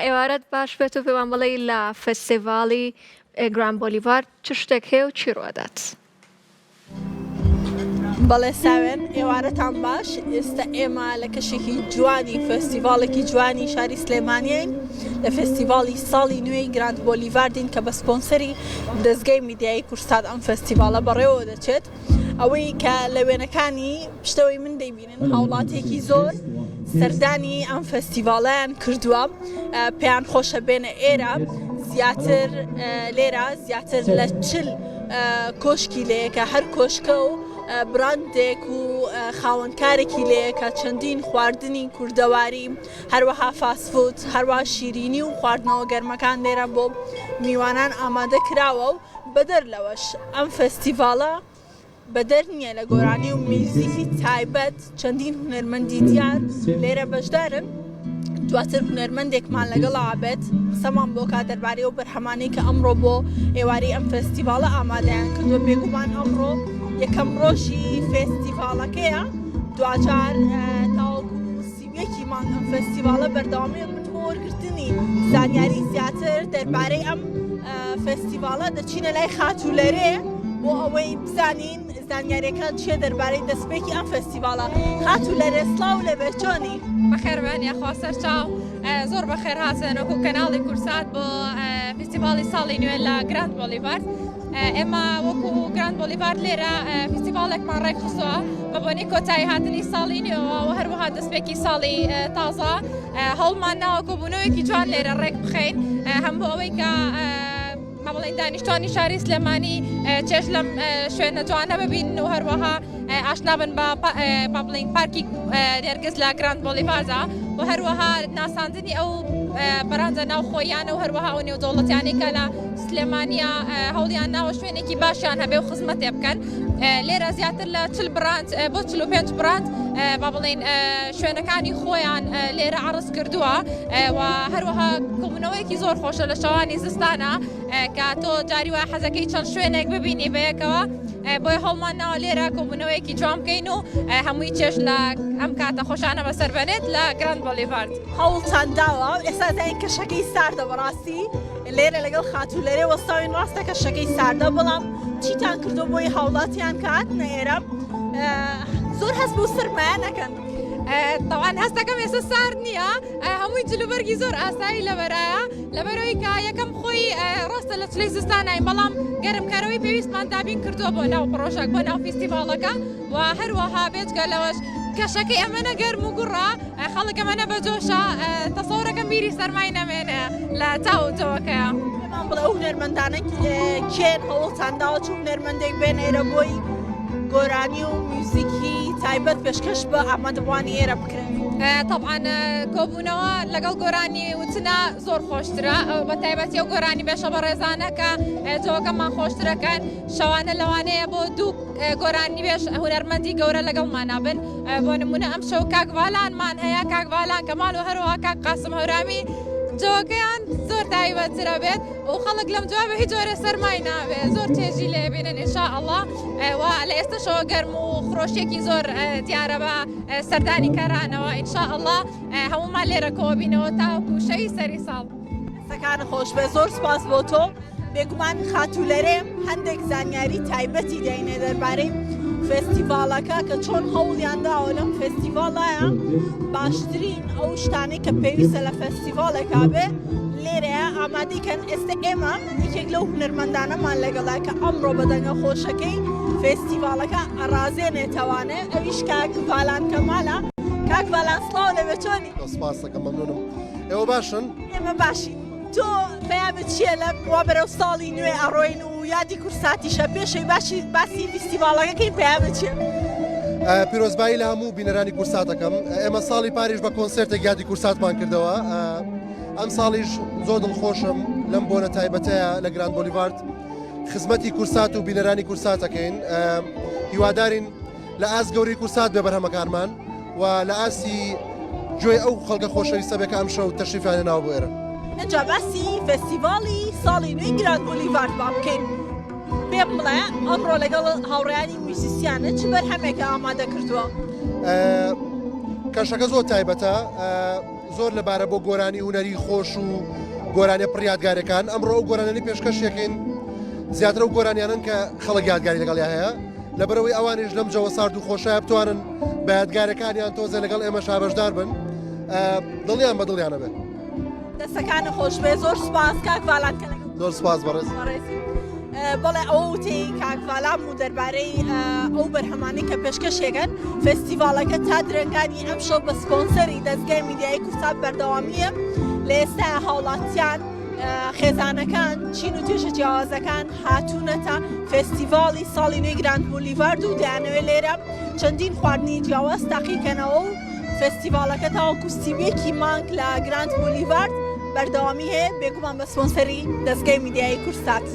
ئێوارەت باش بێت و پێمان بڵێ لە فستیڤاڵی گراند بۆلیڤارد چ شتێک هەیە و چی ڕوادات؟ بەڵێ ساوێن ئێوارەتان باش ئێستا ئێمە لە کەشێکی جوانی فێستیڤاڵێکی جوانی شاری سلێمانیین لە فێستیڤاڵی ساڵی نوێی گراند بۆلیڤاردین کە بە سپۆنسەری دەزگای میدیایی کوردسات ئەم فێستیڤاڵە بەڕێوە دەچێت ئەوەی کە لە وێنەکانی پشتەوەی من دەیبینن هاوڵاتیەکی زۆر سەردانی ئەم فێستیڤاڵیان کردووە پێیان خۆشە بێنە ئێرە زیاتر لێرە زیاتر لە چل کۆشکی لەیەکە هەر کۆشکە و براندێک و خاوەنکارێکی لەیەکە چەندین خواردنی کوردەواری هەروەها فاستفود هەروە شیرینی و خواردنەوە گەرمەکان لێرە بۆ میوانان ئامادە کراوە و بەدەر لەوەش ئەم فێستیڤاڵە بەدەر نییە لە گۆرانی و میوزیکی تایبەت، چەندین هونەرمەندی دیار لێرە بەشدارن، دواتر هونەرمەندێکمان لەگەڵا بێت قسەمان بۆ کا دەربارەی ئەو بەرهەمانەی کە ئەمڕۆ بۆ ئێوارەی ئەم فێستیڤاڵە ئامادەیان کردووە، بێگومان ئەمڕۆ یەکەم ڕۆژی فێستیڤاڵەکەیە، دواجار تاوەکو یەکی مانگ ئەم فێستیڤاڵە بەردەوامیە من بۆ وەرگرتنی زانیاری زیاتر دەربارەی ئەم فێستیڤاڵە دەچینە لای خاتوو لەرێ بۆ ئەوەی بزانین زانیاریەکان چییە دەربارەی دەستپێکی ئەم فێستیڤاڵە خاتوو لەرێ سڵاو لەبێ چۆنی؟ بەخێربێن یاخوا سەرچاو زۆر بەخێر هاتن وەکو کەناڵی کورسات بۆ فیستیڤاڵی ساڵی نوێ لە گراند بۆلیڤارد ئێمە وەکو گراند بۆلیڤارد لێرە فیستیڤاڵێکمان ڕێکخستووە بە بۆنەی کۆتایی هاتنی ساڵی نوێوە و هەروەها دەستپێکی ساڵی تازە هەوڵمان ناوە کۆبوونەوەیەکی جوان لێرە ڕێک بخەین هەم بۆ ئەوەی کە ما بڵێین دانیشتوانی شاری سلێمانی چێژ لەم شوێنە جوانە ببین و هەروەها ئاشنا بن بە با بڵێین پارکی نێرگز لە گراند بۆلیڤاردا و هەروەها ناساندنی ئەو بەرانجە ناوخۆیانە و هەروەها ئەو نێودەوڵەتیانەی کە لە سلێمانیا هەوڵیان ناوە شوێنێکی باشیان هەبێ و خزمەتێ بکەن لێرە زیاتر لە 40 براند بۆ 45 براند با بڵین شوێنەکانی خۆیان لێرە عرض کردووە و هەروەها کۆبوونەوەیەکی زۆر خۆشە لە شەوانی زستانە کە تۆ جاری وایە حەزەکەی چەند شوێنێک ببینی بەیەکەوە بۆیە هەوڵمان ناوە لێرە کۆبوونەوەیەکی جوان بکەین و هەمووی چێژ لە ئەم کاتە خۆشانە بەسەر بەنێت لە گراند بۆلیڤارد. هەوڵتان داوە ئێستا زانین کەشەکەی ساردە بەڕاستی لێرە لەگەڵ خاتوو لەرێ وەستاوین ڕاستە کەشەکەی ساردە بەڵام چیتان کردو بۆی هاوڵاتیان کە هاتنە ئێرە زۆر هەست بۆ سرمایە نەکەن. تەوان هەستەکەم ئێستا سارد نییە هەمووی جلوبەرگی زۆر ئاسایی لەبەرایە لەبەرەوەی کە یەکەم خۆی ڕاستە لە چلەی زستانین بەڵام گەرمکەرەوەی پێویستمان دابین کردووە بۆ ناو پڕۆژەک بۆ ناو فیستیڤاڵەکە و هەروەها بێجگە لەوەش کەشەکەی ئەمەنە گەرم و گوڕە خەڵک ئەمەنە بە جۆشە تەسەورەکەم بیری سەرمای نەمێنێ لە تاو جەوەکەیە. پێمان بڵێ ئەو هونەرمەندانە کێن هەوڵتان داوە چ هونەرمەندێک بێن ئێرە بۆی گۆرانی و میوزیکی تایبەت پێشکەش بە ئامادەبووانی ئێرە بکرێن؟ تەبعەن کۆبوونەوە لەگەڵ گۆرانی وتنا زۆر خۆشترە بە تایبەتی ئەو گۆرانی بێشە بەڕێزانە کە جەوەکەمان خۆشترەکەن شەوانە لەوانەیە بۆ دوو گۆرانی بێژ هونەرمەندی گەورە لەگەڵمانا بن بۆ نمونە ئەم شەو کاک ڤالانمان هەیە کاک ڤالان کەمال و هەروەها کاک قاسم هەورامی جەوەکەیان زۆر تایبەترە بێت و خەڵک لەم جوابە هیچ جۆرە سەرمای نابێت زۆر چێژی لێ بینن ان شاء الله و لە ئێستەشەوە گەرم و خرۆشێکی زۆر دیارە بە سەردانی کەرانەوە ان شاء الله هەموومان لێرە کۆبینەوە تاوەکو شەوی سەری ساڵ. دەستەکانت خۆش بێت زۆر سوپاس بۆ تۆ. بێگومان خاتوو لەرێ هەندێک زانیاری تایبەتی دەینێ دەربارەی فێستیڤاڵەکە کە چۆن هەوڵیان داوە لەم فێستیڤاڵایە باشترین ئەو شتانەی کە پێویستە لە فێستیڤاڵێکا بێ لێرەیە ئامادەی کەن ئێستا ئێمە یەکێک لەو هونەرمەندانەمان لەگەڵە کە ئەمڕۆ بە دەنگە خۆشەکەی فێستیڤاڵەکە ئەڕازێنێتەوانێ ئەویش کاک ڤالان کەمالە کاک ڤالان سڵاو لەوێ چۆنی؟ سپاس دەکەم مەمنونم ئێوە باشن؟ ئێمە باشین تۆ پەیامت چییە لە وا بەرەو ساڵی نوێ ئەڕۆین و یادی کورساتیشە پێشەوی باشی باسی فیستیڤاڵەکەکەین پەیامت چییە؟ پیرۆزبایی لە هەموو بینەرانی کورساتەکەم ئێمە ساڵی پاریش بە کۆنسێرتێک یادی کورساتمان کردەوە ئەم ساڵیش زۆر دڵخۆشم لەم بۆنە تایبەتەیە لە گراند بۆلیڤارد خزمەتی کورسات و بینەرانی کورساتەکەین هیوادارین لە ئاست گەورەی کورسات بێ بەرهەمەکانمان و لە ئاستی گوێی ئەو خەڵکە خۆشەویستە بێ کە ئەمشەو تەشریفیان هێناوە بۆ ئێرە. ئینجا باسی فێستیڤاڵی ساڵی نوێی گراند بۆلیڤارد با بکەین. پێم بڵێ ئەمڕۆ لەگەڵ هاوڕێیانی میوزیسیانت چ بەرهەمێکە ئامادە کردووە؟ کەشەکە زۆر تایبەتە. زۆر لەبارە بۆ گۆرانی هونەری خۆش و گۆرانیە پڕ یادگارەکان. ئەمڕۆ ئەو گۆرانیانەی پێشکەشیەکەین زیاتر ئەو گۆرانیانن کە خەڵک یادگاری لەگەڵیا هەیە، لەبەرئەوەی ئەوانیش لەم جەوە سارد و خۆشایە بتوانن بە یادگارەکانیان تۆزێ لەگەڵ ئێمە شابەشدار بن، دڵیان بە دڵیانە بێت. دەستەکانت خۆش بێ، زۆر سوپاس کاک ڤالان کە لەگەڵ. زۆر سوپاس بەڕێز. بەڕێزی. بەڵێ ئەوە وتەی کاک ڤالان بوو دەربارەی ئەو بەرهەمانەی کە پێشکەشێکەن. فێستیڤاڵەکە تا درەنگانی ئەمشەو بە سپۆنسەری دەزگای میدیایی کوردسات بەردەوامییە. لە ئێستا هاوڵاتیان، خێزانەکان، چین و توێژە جیاوازەکان هاتوونەتە فێستیڤاڵی ساڵی نوێی گراند بولیڤارد و دەیانەوێت لێرە چەندین خواردنی جیاواز تاقیکەنەوە و فێستیڤاڵەکە تاوەکو 31 ی مانگ لە گراند بولیڤارد بەردەوامی هەیە، بێگومان بە سپۆنسەری دەزگای میدیایی کوردسات.